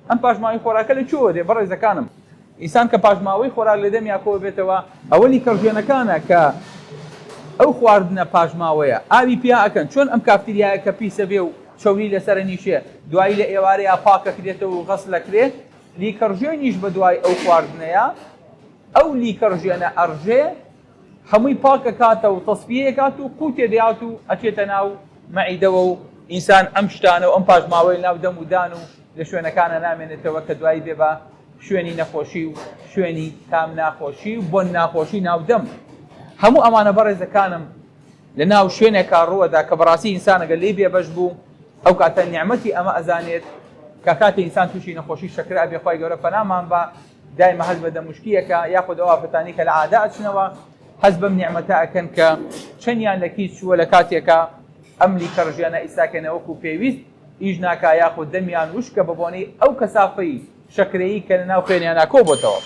ئەم پاشماوەی خۆراکە لە کوێوە دێ بەڕێزەکانم؟ ئینسان کە پاشماوەی خۆراک لە دەمیا کۆ بێتەوە ئەوە لیکەڕژێنەکانە کە ئەو خواردنە پاشماوەیە ئاوی پیا ئەکەن چۆن ئەم کافتریایە کە پیسە بێ و چەوری لەسەرە نیشێ دوایی لە ئێوارەیا پاک ئەکرێتەوە و غەسل ئەکرێ لیکەڕژێنیش بە دوای ئەو خواردنەیا ئەو لیکەڕژێنە ئەڕژێ هەمووی پاک ئەکاتەوە و تەسفیەی ئەکات و قوتێ دەیات و ئەچێتە ناو مەعیدەوە و ئینسان ئەم شتانە و ئەم پاشماوەی ناو دەم و دان و لە شوێنەکانە نامێنێتەوە کە دوایی بێ بە شوێنی نەخۆشی و شوێنی تام ناخۆشی و بۆن ناخۆشی ناو دەم. هەموو ئەمانە بەڕێزەکانم لە ناو شوێنێکا ڕووەدا کە بەڕاستی ئینسان ئەگەر لێی بێبەش بوو ئەو کاتە نیعمەتی ئەمە ئەزانێت کە کاتێ ئینسان تووشی نەخۆشی شەکرە ئەبێ خوای گەورە پەنامان با دایمە هەست بە دەموشکی ئەکا یاخود ئەو ئافرەتانی کە لە عادە ئەچنەوە هەست بەم نیعمەتە ئەکەن کە چەندیان لە کیس چووە لە کاتێکا ئەم لیکە ڕژێنە ئیساکەنە وەکو پێویست ئیش ناکا یاخود دەمیان وشکە بە بۆنەی ئەو کەسافەی شەکرەیی کە لە ناو خوێنیانا کۆ بۆتەوە.